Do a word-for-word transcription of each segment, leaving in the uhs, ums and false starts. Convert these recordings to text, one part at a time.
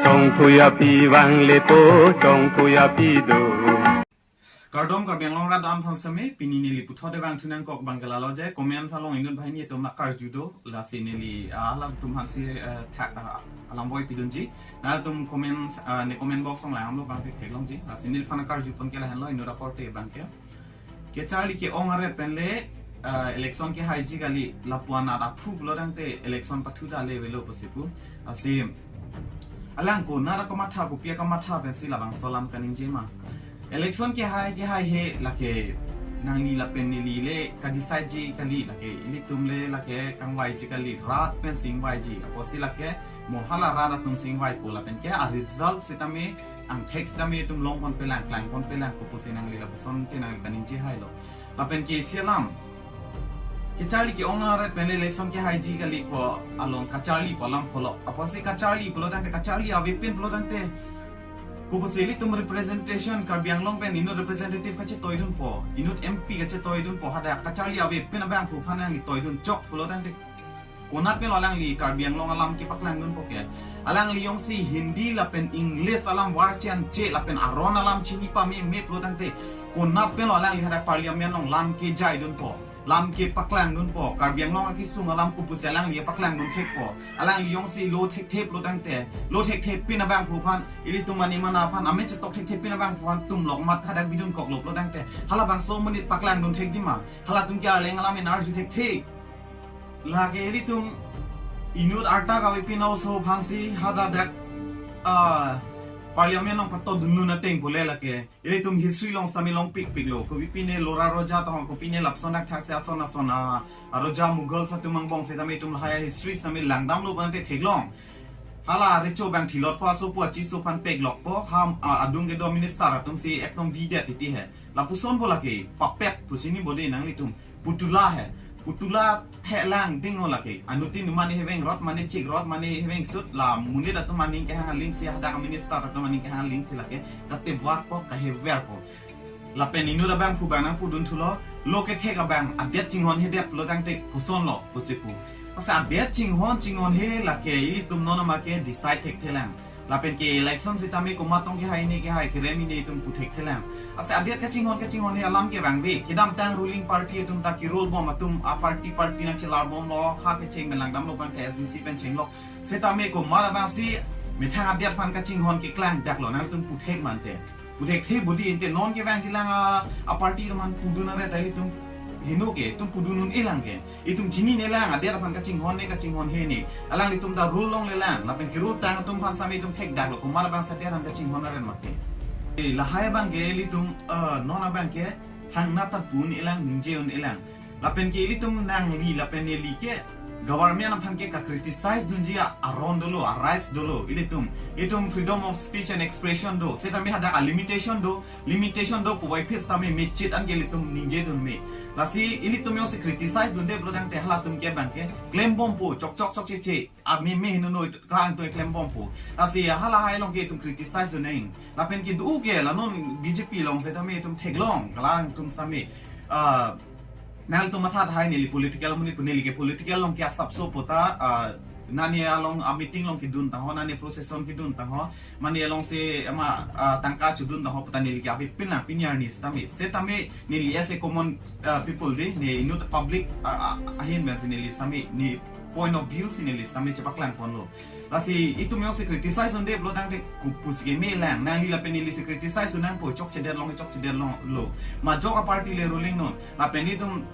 Chongphuya pi vang le to, chongphuya pi do. Kardom Karbi Anglong rat do-an aphan sitame, pini neli puthot vangthu nangkok abang ke lalo je, comments along inut banghini atum nangkarju do, lasi neli, ah, alangtum aphansi, eh, thak, ah, alam voi pidunji. Nangtum comments, ah, ne comment box along langdamlo abang ke theklongji. Lasi neliphan nangkarju pon ke lahenlo inut akorte abang ke. Kacharli ke-ong aret pen le, ah, election kehaiji kali, lapu-an aphu pulo tangte election pathu ta le avelo pusi pu. Lasi alang konat akamatha, kopi akamatha pensi labangso alam kaningje ma. Election kehai kehaihe lake nangli lapen neli le ka-decide ji kali, lake ilitum le lake kangvaiji kali, rat pensi ingvaiji. Apotsi lake mo hala rat atumsi ingvaipo lapen ke a-result sitame angthek sitame itum longponpelang, klangponpelang, kopusi nangli lapuson te nangli kaningje hailo. Lapen ke isi alam, kacharli ke-ong aret pen le election kehaiji kali pu along kacharli pu alam pholo. Apotsi kacharli pulo tangte kacharli avepin pulo tangte, kopusi ilitum representation Karbi Anglong pen inut representative kachetoidunpo, inut M P kachetoidunpo, hadak kacharli avepin abangphu aphan nangli toidun chok pulo tangte, konat pen lo alangli Karbi Anglong alam kepaklangdunpo ke? Alangli jongsi Hindi lapen English alam var che an che lapen aron alam chini pameme pulo tangte, konat pen lo alangli hadak parliament along lam kejaidunpo, lam kepaklangdunpo, Karbi Anglong akesung alam kopusi alangli paklangdun thekpo? Alangli jongsi lo thekthe pulo tangte, lo thekthepin abangphu aphan, ilitum mane mana aphan, amen chetok thekthepin abangphu aphan tumlok mat hadak bidunkoklo pulo tangte, halabangso amonit paklangdun thekji ma? Halatum ke arleng alam en arju thekthe. Lake ilitum inut arta kave pinaoso aphansi hadak, ah, parliament along patodun ateng pule lake ilitum history along sitame longpikpiklo. Kopi pine Lora Roja tong, kopi ne lapuson dak thaksi ason ason a, a Roja Mughal atum angbong sitame itum lahai history sitame langdamlo abang te theklong. Hala recho abang thilot po, aso po, achiso aphan peklokpo, ha, a, adung kedo minister atumsi ekdom videt titi he. Lapuson po lake, puppet pu chini bodi nanglitum. Putula he. Putula thelang ding ho lake. Anuttin mane heveng rot mane chik rot mane heveng sut, la monit atum aning kehang alingsi, hadak minister atum aning kehang alingsi lake katevarpo, kaheverpo. Lapen inut abangphu abang nangpudun thulo, lo kethek abang adet chinghonhedet pulo tangte kosonlo pusi pu. Asa adet chinghon chinghonhe lake ilitum non ama ke decide thekthelang. Lapen ke election sitame komat tong kehai ne kehai kerem ne itum pu thekthelang. Asa adet kachinghon kachinghonhe alam ke vangve. Kedamtang ruling party atum ta ke-rule bom atum, a party party nangchelar bomlo, ha kecheng pen langdamlo abang ke S D C pen chenglok. Sitame komat abangsi methang adet aphan kachinghon keklang daklo, nangtum pu thek mante. Pu thekthe bodi ente, non kevangjilang a, a party atum aphan pudun aret ta ilitum heno ke, itum pudun un-elang ke. Itum chininelang, adet aphan kachinghon ne, kachinghonhe ne. Alanglitum ta rule longlelang, lapen ke-rule tang atum aphan sitame itum thekdaklo, komat abangsi adet aphan kachinghon aret ma ke. Eh, lahai abang ke ilitum, eh, non abang ke, thangnat ta pu un-elang, ningje un-elang. Lapen ke ilitum nangli lapen neli ke government aphan ke ka-criticize dunji a, aron dolo, a-rights dolo, ilitum. Itum freedom of speech and expression do. Sitame hadak a-limitation do, limitation do puvoiphit sitame mechit an ke ilitum ningje dun me. Lasi ilitum jongsi criticize dunde pulo tangte halatum ke abang ke klembompo, chokchok chokcheche. Ameme heno no klang to klembompo. Lasi halahai along ke itum criticize dun nang. Lapen ke do ke la non B J P along sitame itum theklong, kalangtum sitame. Ah, nangtum matha tahai neli political amonit pu, neli ke political along ke asapso puta, ah, nani along a-meeting along kedun tangho, nani procession kedun tangho, mane alongsi ama, ah, tangka chodun tangho puta neli ke avepinlang pini arni sitame. Sitame neli as a common, ah, people de, ne inut public, ah, ah, ahin pensi neli sitame, ne point of view si neli sitame chepaklang ponlo. Lasi itum jongsi criticize dunde pulo tangte kopusi kemelang, nangli lapen neli si criticize dun nangpo, chokchedet long, chokchedet longlo. Majok a party le ruling non. Lapen itum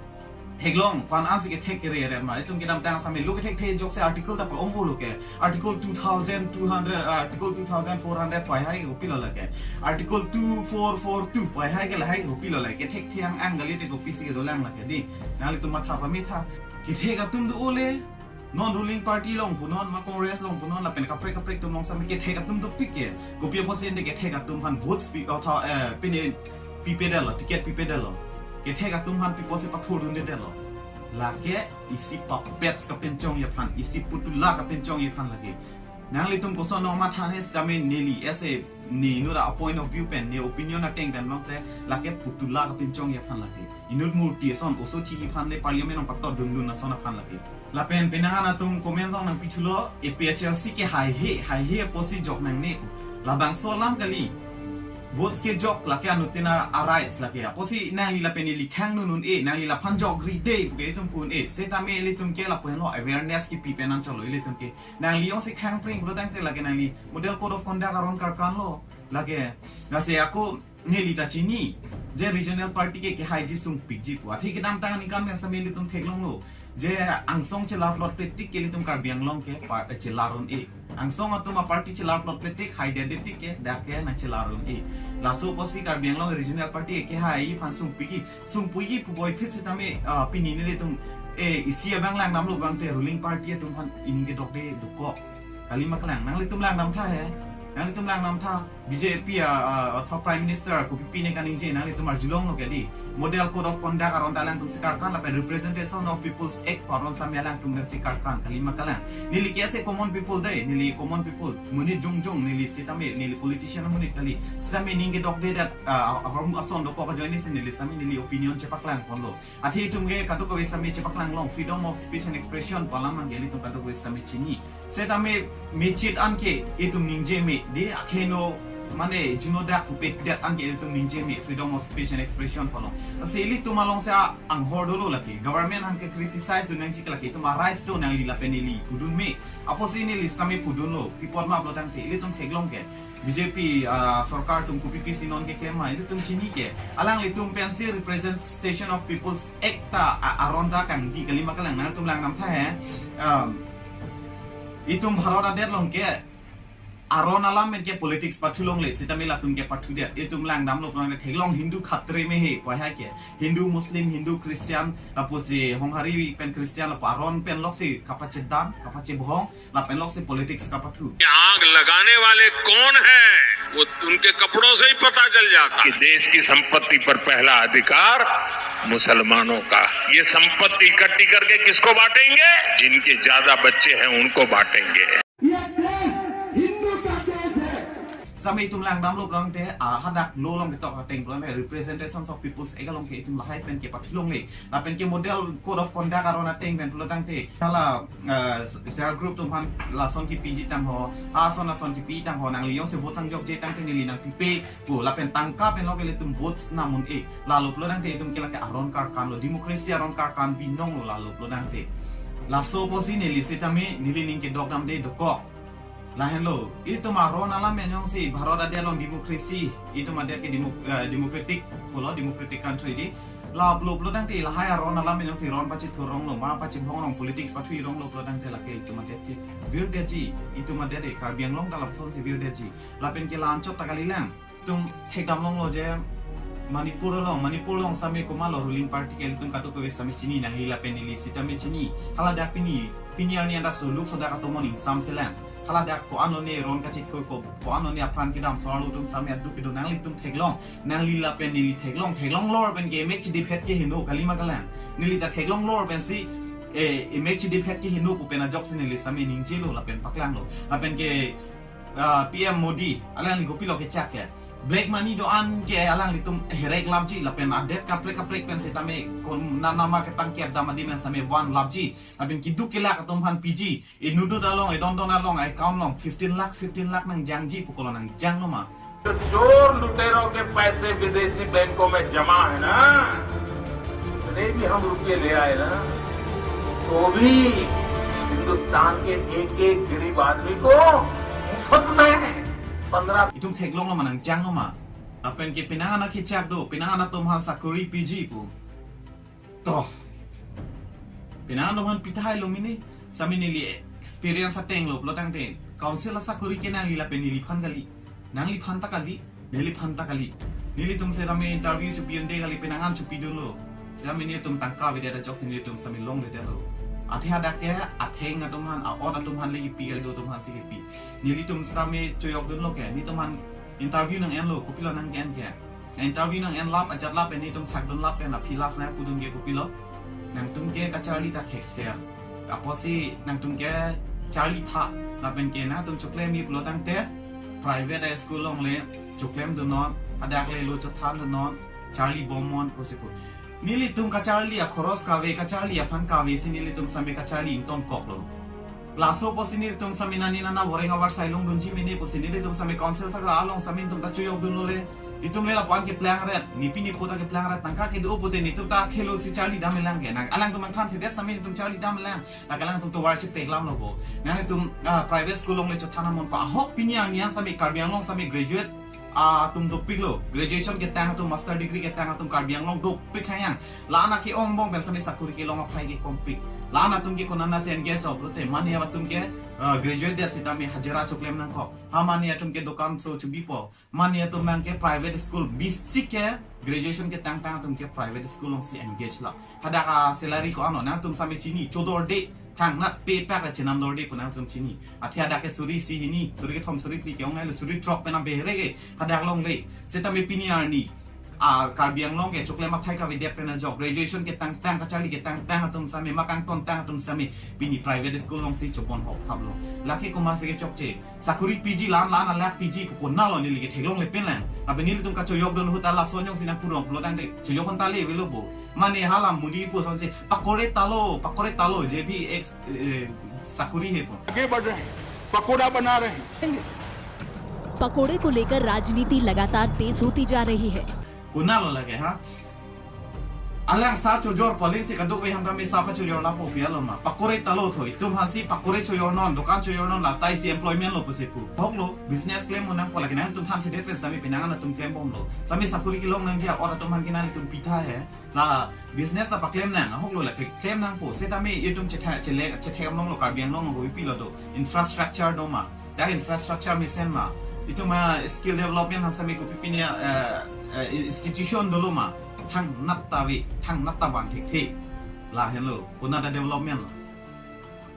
theklong, ko-an ansi kethek kere ret ma. Itum kedamtang sitame lo kethekthe ajoksi article ta pa-ongpo lo ke. Article two thousand two hundred, ah, article two thousand four hundred pai hai kopilo lake. Article two four four two pai hai ke lahai kopilo lake. Thekthe ang ang kali te kopisi kedolang lake di. Nanglitum matha pametha. Kethek atum do ole. Non ruling party along punon, ma Congress along punon, lapen kaprek kaprek atum along sitame kethek atum dopik ke. Kopi apotsi ente kethek atum aphan votes pi, otho, eh, pine pipedetlo, ticket pipedetlo. Kethek atum aphan pi apotsi pathurdundedetlo. Lake isi puppets kapinchongji aphan, isi putula kapinchongji aphan lake. Nanglitum koson nangmatha ne sitame neli ase ne inut a point of view pen ne opinion ateng pen long te lake putula kapinchongji aphan lake. Inut murti ason oso thi aphan le parliament nangpatot dundun ason aphan lake. Lapen penang an atum comment along nangpithulo A P H L C ke haihe, haihe apotsi jok nangne. Labangso alam kali. Votes kejok lake anuttin a rights lake. Apotsi nangli lapen ili khang nunun e, nangli laphan jokri de, puke itum pu un-e. Setame ilitum ke lapu henlo awareness kipi pen an cholo ilitum ke. Nangli jongsi khangpring pulotangte lake nangli model code of conduct aron karkan lo. Lake, lasi ako neli ta chini. Je regional party ke kehaiji sungpikji pu. Athe kedamtang aningkan pen sitame ilitum theklonglo. Je angsong chelarplot petik ke ilitum Karbi Anglong ke par-, eh, chelar un-e. Angsong atum a party chelarplot petik, haidedetik ke, dak ke nangchelar un-e. Laso apotsi Karbi Anglong regional party ke hai aphan sungpikji, sungpikji pu puvoiphit sitame, ah, pini nelitum, eh, isi abang langdamlo abang te ruling party atum aphan ining kedokde dokok. Kalima kelang, nanglitum langdamtha he. Nanglitum langdamtha, B J P a, a, athok Prime Minister kopipi ne kaningje, nanglitum arjulonglo ke di. Model Code of Conduct aron ta alangtum si karkan, lapen Representation of People's Act pu aron sitame alangtum si karkan, kalima kelang. Neli ke ase common people de, neli common people. Monit jongjong, neli sitame, neli politician monit kali. Sitame ning kedokde dat, a, a, aron ason dokok ajoine si neli sitame neli opinion chepaklang ponlo. Athe itum ke kadokave sitame chepaklang long, freedom of speech and expression pu alam abang ke ilitum kadokave sitame chini. Setame mechit an ke itum ningje me, de akheno mane juno dak pupedet an ke itum ningje me, freedom of speech and expression pu along. Lasi ilitum along si anghor dolo lake. Government an ke criticize dun nangji ke lake, itum a rights do, nangli lapen ili pudun me. Apotsi neli sitame pudunlo, pi apot ma pulotangte ilitum theklong ke. B J P, ah, sorkar atum kopipi si non keklem ma, ilitum chini ke. Alanglitum pensi Representation of People's Act ta, a, aron ta kangdi, kalima kelang, nangtum langdamtha he. Um, itum Bharat adet along ke aron alam pen ke politics pathulongle, sitame latum ke pathudet. Itum langdamlo pulotangte theklong Hindu khatre mein hai pu hai ke. Hindu, Muslim, Hindu, Christian, lapusi Honghari pen Christian, lapu aron pen loksi kapachedan, kapachebhong, lapen loksi politics kapathu. ये आग लगाने वाले कौन है, वो उनके कपड़ों से ही पता चल जाता है। कि देश की संपत्ति पर पहला अधिकार मुसलमानों का। ये संपत्ति इकट्ठी करके किसको बांटेंगे? जिनके ज्यादा बच्चे हैं, उनको बांटेंगे। ये देश हिंदू का देश है। Sitame itum langdamlo pulotangte, ah, hadak law along ketok ateng pulotangte, Representations of People's Act along ke itum lahai pen ke pathulongle. Lapen ke Model Code of Conduct aron ateng pen pulotangte, hala, eh, self help group atum aphan lason kipiji tangho, ason ason kipi tangho, nangli jongsi vote sangjokje tangte neli nangpipe pu, lapen tangka pen lo ke ilitum votes nam un-e. Lalo pulotangte itum ke lake aron karkan lo, democracy aron karkan binong lo lalo pulotangte. Laso apotsi neli sitame neli ning kedok damde dokok. Lahenlo, itum aron alam pen jongsi Bharat adet along democracy, itum adet ke demo-, eh, democratic pulo, democratic country di. Lalo pulotangte lahai aron alam pen jongsi ron pachethur ronglo, ma pachebhong rong, politics pathu ronglo pulotangte lake itum adet ke virdetji, itum adet e Karbi Anglong ta lapusonsi virdetji. Lapen ke la-anchot ta kalilang. Itum thekdamlonglo je Manipur along, Manipur along sitame komatlo ruling party ke, ilitum kadokave sitame chini, nangli lapen ili sitame chini. Hala dak pini, pini arni anta so luk sodak atum aning samselang. Hala dak ko-an lone ron kachethur ko, ko-an lone apran kedam, so arlo atum sitame aduk kedo, nanglitum theklong, nangli lapen ili theklong, theklonglor pen ke emek chediphet ke heno, kalima kelang. Neli ta theklonglor pensi, eh, emek chediphet ke heno pu pen ajoksi neli sitame ningjelo lapen paklanglo. Lapen ke ah, P M Modi, alangli kopilo kechak ke. Black money do-an ke alanglitum herek lapji, lapen adet kaprek kaprek pen sitame kon nanama ke pangkep dam adim pen sitame van lapji. Lapen keduk kelak atum aphan piji. Inutnut along, idondon along, account along, fifteen lakh, fifteen lakh nangjangji pu kolo, nangjanglo ma? चोर लुटेरों के पैसे विदेशी बैंकों में जमा है ना, जितने भी हम रुपये ले आए ना, तो भी हिंदुस्तान के एक एक गरीब आदमी को मुफ्त में पन्द्रह Itum theklonglo ma, nangjanglo ma? Lapen ke penang an akechak do, penang an atum aphan sakori piji pu. To. Penang an atum aphan pithailo mini, sitame neli experience ateng lo pulotangte, council asakori ke nangli lapen neliphan kali. Nangliphan ta kali, neliphan ta kali. Nelitum sitame interview chopi un-e kali, penang an chopidunlo. Sitame nelitum tangka avedet ajoksi nelitum sitame longledetlo. Athe hadak ke atheng atum aphan, a-ot atum aphan le kipi kali, do atum aphansi kipi. Nelitum sitame choyokdunlo ke, nelitum aphan interview nang-enlo, kopilo nang-en ke. Interview nang-en lap, ajat lap pen nelitum thakdun lap pen aphi last nangpudun ke kopilo. Nangtum ke kacharli ta thekser. Apotsi nangtum ke charlitha, lapen ke nangtum choklem-i pulo tangte private a-school along le choklem dunnon, hadak le lo chothan dunnon, charli bomnon pusi pu. Nelitum kacharli akhoros kave, kacharli aphan kave si nelitum same kacharli ingtonkoklo. Laso pusi nelitum same nani nana voreng avar sai longdunji mene pusi nelitum same council saka along same netum ta choyok dunlo le. Itum le lapu-an keplang ret, nepi nepo ta keplang ret, tangka kedo pute netum ta khelo si charli damlang ke. Nang alangtum angthan thedet same netum charli damlang. Lake alangtum tovar chepeklam lo bo. Nangtum, ah, private school along le chothan amonpo. Ahok pini arni an same Karbi Anglong same graduate, ah, atum dopiklo. Graduation ketang atum, master degree ketang atum Karbi Anglong dopik hang yang. La-an ke-ong bong pen same sakuri kelong aphai ke kompik. La-an atum ke konat si engage pulote, mane atum ke, ah, graduate det sitame hajira choklem nangkok. Ha mane atum ke dokan so chobipo. Mane atum abang ke private school, basic ke graduation ketangtang atum ke private school along si engage lo. Hadak a-salary ko-an lo nangtum same chini, chodorde, thangnat pepak ra chenam dorde pu nangtum chini. Athe hadak ke suri isi hini, suri kethom, suri phli ke-ong nai lo, suri throk pen abehere ke hadak longle. Sitame pini arni, ah, Karbi Anglong ke choklem athai kavedet pen ajok, graduation ketangtang, kacharli ketangtang atum same, ma kangtontang atum same pini private school along si chobon hop hap lo. Lake komat si kechokche. Sakuri piji, la-an la-an alak piji pu konat lo neli ketheklongle pinlang. Lapen nelitum kachoyok dun ahut ta lason jongsi nangpurong pulo tangte choyok-an ta le avelo bo. Mane hala Modi pu asonsi pakore talo, pakore talo, je bhi ek, eh, sakuri hai pu. आगे बढ़ रहे हैं, पकोड़ा बना रहे हैं। पकोड़े को लेकर राजनीति लगातार तेज होती जा रही है। Konat lo lake, ha? Alang sa chojor poling si kadokave aphan tame sa pachojor lapu pi alo ma. Pakore talo thoi. Itum aphan si pakore chojornon, dokan chojornon, la tai si employment lo pusi pu. Ahok lo, business klemnon nangpo lake nangtum than thedet pen same penang an atum klembomlo. Same sakuri kelong nangji a-or atum aphan ke nanglitum pitha he. La business ta paklem nang, ahok lo la klem nangpo. Sitame itum chethe, chele, chethek amlong lo Karbi Anglong ko ipi lo do. Infrastructure do ma. Dak infrastructure mesen ma, itum a-skill development aphan same kopi pine, eh, eh, institution dolo ma, thangnat ta ave, thangnat ta van thekthe. Lahenlo, konat a-development lo.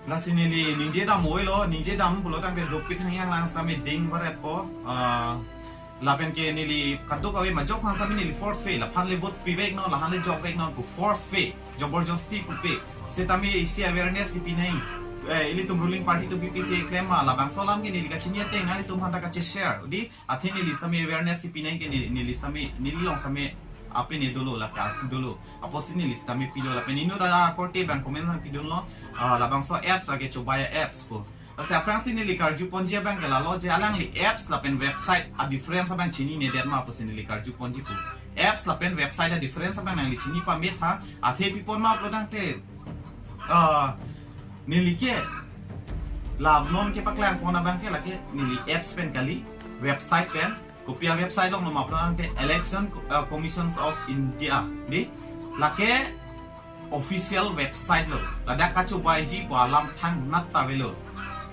Lasi neli ningje dam oi lo, ningje dam pulo tangte dopik hang yang lang same ding varetpo, ah, lapen ke neli kadokave majok aphan same neli force-ve, laphan le vote piveknon, lahan le jokveknon pu force-ve. Jabardasti pupe. Sitame isi awareness kipi nang. Eh, ilitum ruling party atum pipi si klem ma, labangso alam ke neli kachini ateng nanglitum aphan ta kache-share. Di, athe neli same awareness kipi nang ke neli, neli same, neli along same apene dolo laka dolo. Apotsi neli sitame pilo lapen inut akorte abang comment nangpidunlo. Ah, labangso apps ake Chobaya apps pu. Lasi aphrangsi neli karjuponji abang ke lalo je alangli apps lapen website a-difference abang chininedet ma pusi neli karjuponji pu. Apps lapen website a-difference abang nangli chini pame tha, athe pi pon ma pulo tangte, ah, neli ke la non kepaklangpon abang ke lake neli apps pen kali, website pen, kopi a-website along nom ma pulo tangte Election, ah, Commissions of India, di, lake official website lo. Ladak kachobaiji pu alam thangnat ta avelo.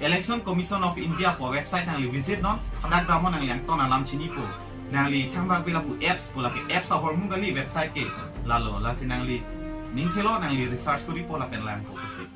Election Commission of India pu website nangli visit non, hadak damnon nangli angton alam chinipo. Nangli thangbak ave lapu apps pu lake apps ahormu kali website ke. Lalo, lasi nangli ning thelo nangli research koripo lapen langpo pusi.